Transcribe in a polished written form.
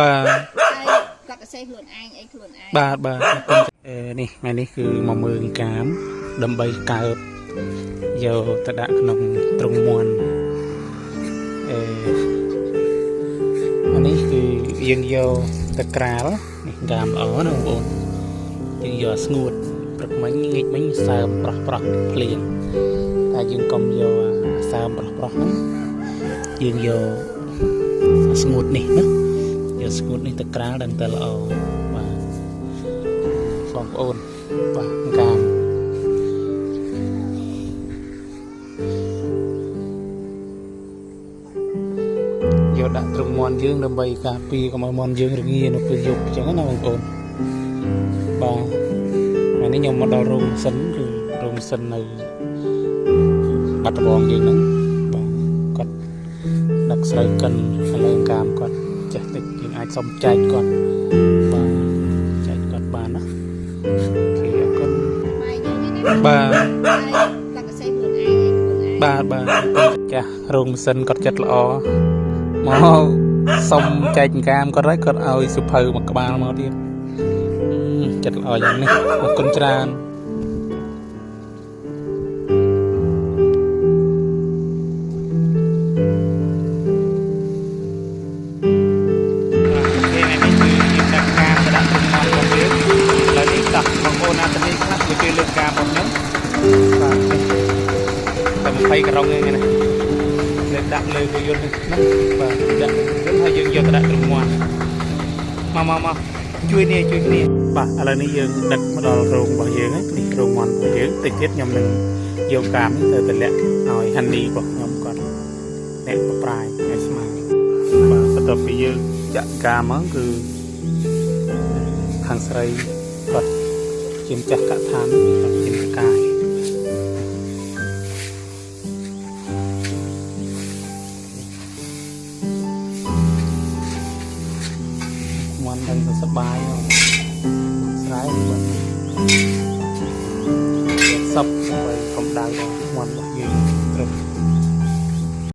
បាទ ហើយគាត់ទៅសេខ្លួនឯងអីខ្លួនឯង បាទបាទអរគុណអឺនេះថ្ងៃនេះគឺមកមើលកាមដើម្បីកើបយកទៅដាក់ក្នុងទ្រុងមាន់អឺអានេះគឺយើងយកទៅក្រាលនេះកាមល្អណាស់បងប្អូនយើងយកស្ងួតព្រឹកមិញងាកមិញសើមប្រោះប្រោះភ្លៀងតែយើងកុំយកអាសើមប្រោះប្រោះហ្នឹងយើងយកស្ងួតនេះណាយកស្ងួតនេះទៅក្រាលដឹងតែល្អបាទ បងប្អូនបាទកាមយកដាក់ទ្រុងមន់យើងដើម្បីការពារកុំឲ្យមន់យើងរងានៅពេលយប់អញ្ចឹងណាបងប្អូនបាទថ្ងៃនេះខ្ញុំមកដល់រោងម៉ាស៊ីនគឺរោងម៉ាស៊ីននៅបាត់ដំបងយើងហ្នឹងបាទគាត់ដឹកស្រូវកិនឥឡូវកាមគាត់ចេះតិចយើងអាចសុំចែកគាត់បាទចែកគាត់បានណា OK អរគុណ ខ្មែរយើងនេះណា បាទ ហើយគាត់ទៅសេខ្លួនឯងអីខ្លួនឯង បាទបាទអរគុណចាស់រោងម៉ាស៊ីនគាត់ចិត្តល្អមកសុំចែកកាមគាត់ហើយគាត់ឲ្យសុភៅមួយក្បាលមកទៀតអឺចិត្តល្អយ៉ាងនេះអរគុណច្រើនOK ថ្ងៃនេះគឺយើងដាក់កាមទៅដាក់ទ្រុងមាន់របស់យើងឥឡូវនេះតោះបងប្អូនណាតានេះខ្លះជួយលើកកាមរបស់ខ្ញុំបាទនេះតែ20ក្រុងឯងណាលើកដាក់លើគោយន្តនេះណាបាទដាក់លើគោយន្តហើយយើងយកទៅដាក់ទ្រុងមាន់មកមកមកជួយនេះជួយគ្នាបាទឥឡូវនេះយើងដឹកមកដល់រោងរបស់យើងហើយនេះរោងមាន់របស់យើងតិចទៀតខ្ញុំនឹងយកកាមនេះទៅតម្លាក់ឲ្យហានីរបស់ខ្ញុំគាត់អ្នកប្រប្រាយឲ្យស្មើបាទបន្ទាប់ពីយើងចាក់កាមមកគឺ ខាងស្រីគាត់ជាម្ចាស់កថានេះគាត់ជាម្កាយមន់ដឹងទៅសប្បាយហ៎ស្រែគាត់សពដើម្បីកម្ដៅដល់មន់របស់យើងត្រឹម